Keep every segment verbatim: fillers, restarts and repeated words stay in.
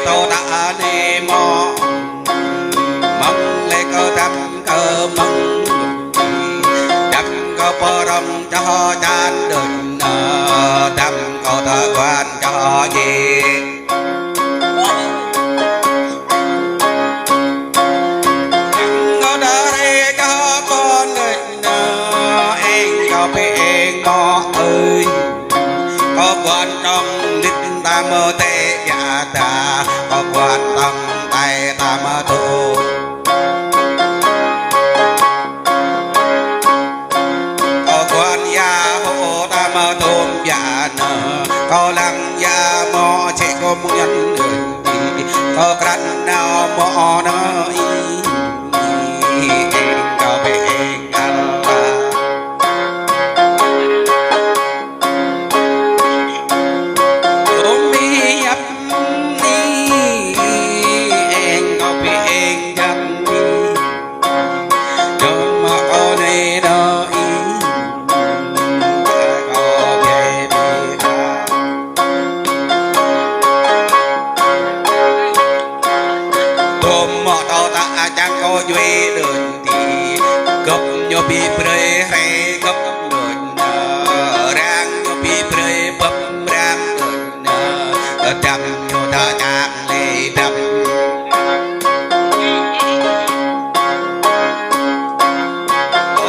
Kâo ta anai mơ̆, mơ̆ng lĕ kơ dăm kơ mơ̆ng, dăm kơ pơrăm čoh čan đơ̆n, dăm kơ tơ kuan čoh jĕ. Kâo ta rĕ čoh kon đơ̆n, eng kâo pĕ eng mơ̆ ơi. Kâo kuan tŏng đĭt ta mơ̆ tĕ yă ta, kâo kuan tŏng tĕ ta mơ̆ tŭ. Kâo kuan yă hŏ ta mơ̆ tŭm yă nơ, kâo lăng yă mơ̆ čĕ kơ mơ̆ng ñăn ơi. Kâo krăn nao mơ̆ nơ ih, eng kâo pĕ eng al ta. Ôm ih yap ih, eng kâo pĕ eng jăn ih. Dơ̆ng mă kâo nai đơ ih, kâo biă biă. Tơm mơ̆ tơl ta čang kâo djuai đơ̆n ti, gơ̆p ñu pi brơi hrĕ gơ̆p đơ̆n, rang ñu pi brơi bơ̆p rang đơ̆n, dăm ñu ta čang lĕ dăm.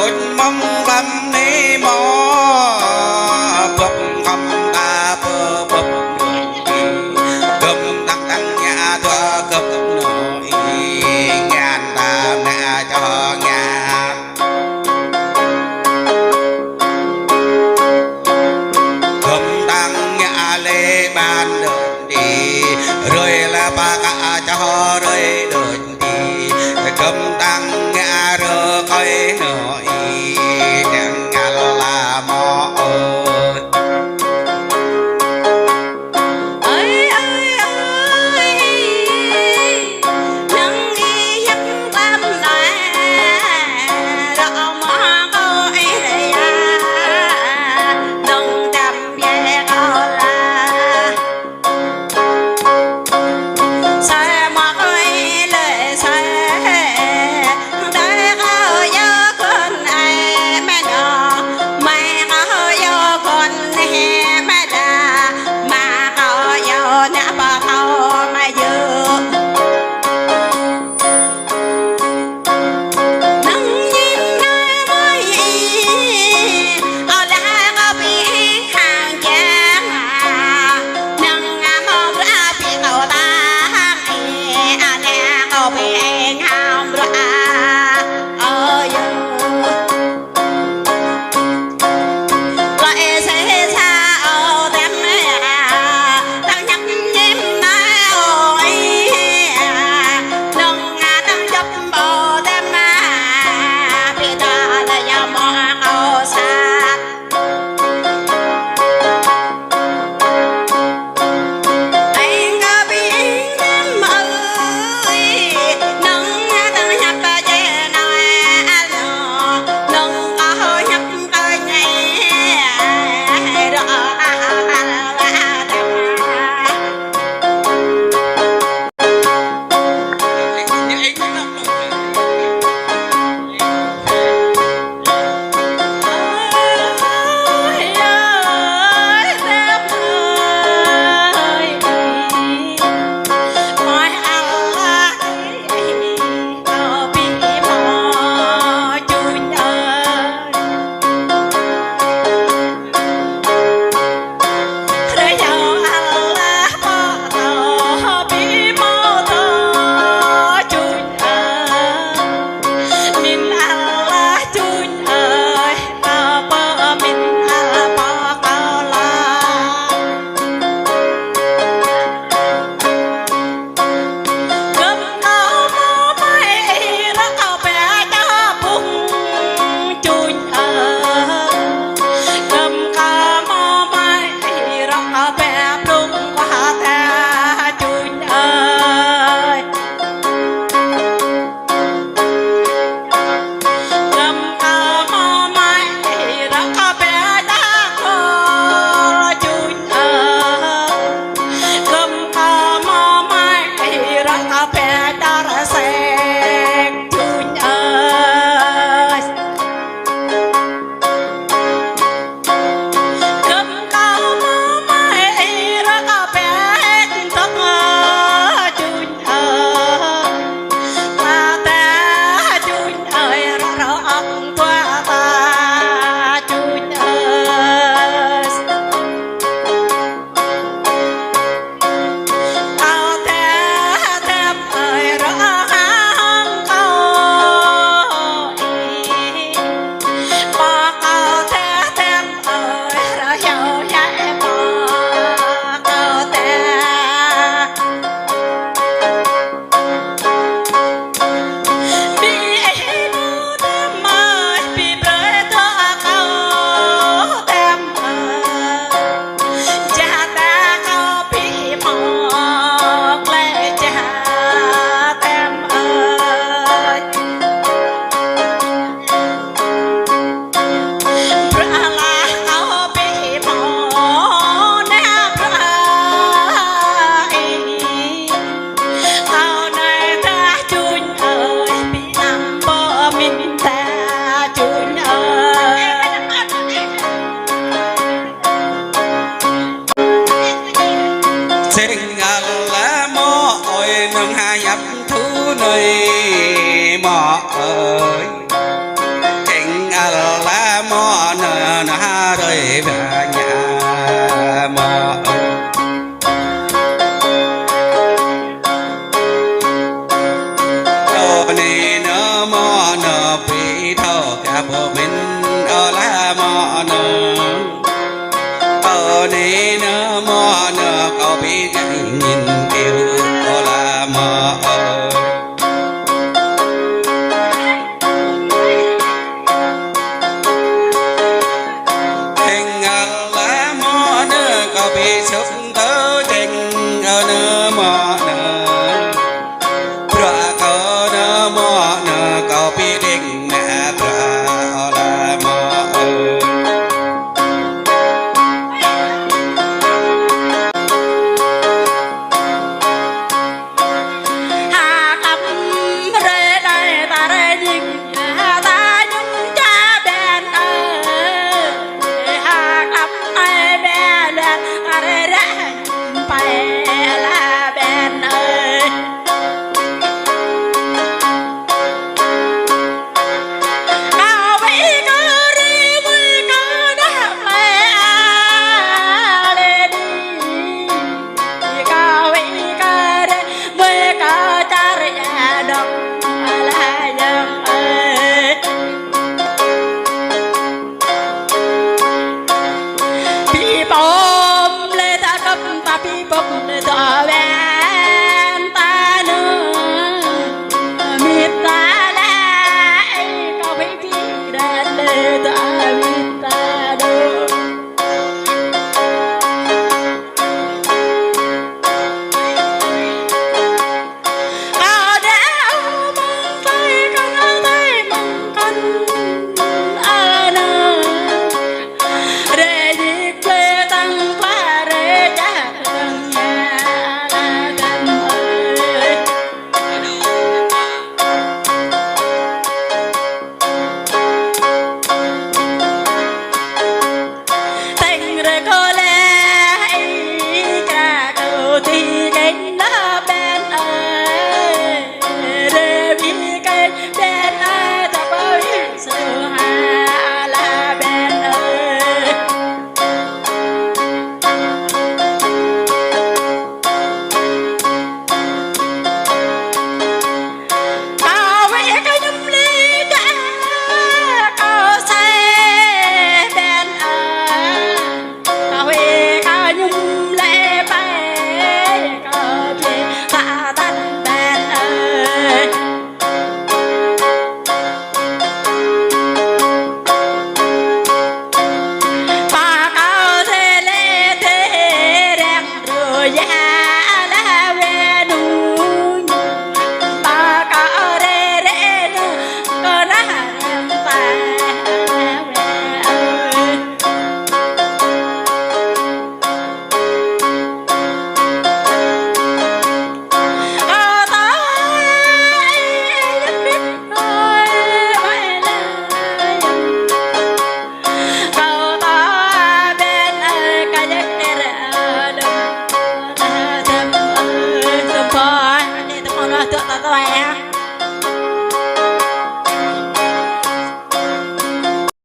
Ôn mơ̆ng lăm nê mơ̆, bơ̆p khŏm ta bơ bơ̆p đơ̆n ti, gơ̆m tăng tăng ñă tŭ gơ̆p nơ ih, ñan ta mă čoh ñă. Ơ, nê nơ mơ nơ kâo ƀu djơ̆ ngĭn kơ ơ la mơ ơi. Teng ơ la mơ nơ kâo ƀu sŭp tơ teng ơ nơ mơ nơ. Bruă kâo nơ mơ nơ kâo ƀu djơ̆ ngĭn bruă ơ la mơ ơi. Ha kăm rơi đai ta rơi nhing ha ta nhung ča ƀen ơi. Ha kăm ai ƀen ƀen ta rơi ră pă la ƀen ơi. Kâo wĭ kơ rĭ mui kơ đah plei a lê đi. Kâo wĭ kơ rĭ mui kơ čar ia dŏng a la yang ơi. Pi pom lê ta kăp ta pi pom lê ta wen ta nơ. Mit ta lê kâo pi pi đa lê ta mit ta đô. Kâo đa mơ̆ng tơi kâo nao tơi mơ̆ng kăn ană. Rê jik plê tăng pla rê čah tăng ña la kăn ơi. Teng rơkơi lĕ ih kra kơ ti keng la ƀen ơi. Rơbih keng ƀen ơi, ta ƀơi su ha la ƀen ơi. Kâo wĭ kơ ñum lĕ ča kâo sai ƀen ơi. Kâo wĭ kơ ñum lĕ ƀai kâo pi ta tăn ƀen ơi. Pă kâo tê lê tê reng ru ya la wê nung. Pă kâo rê rê nơ kơ nah rem ta la wê ơi.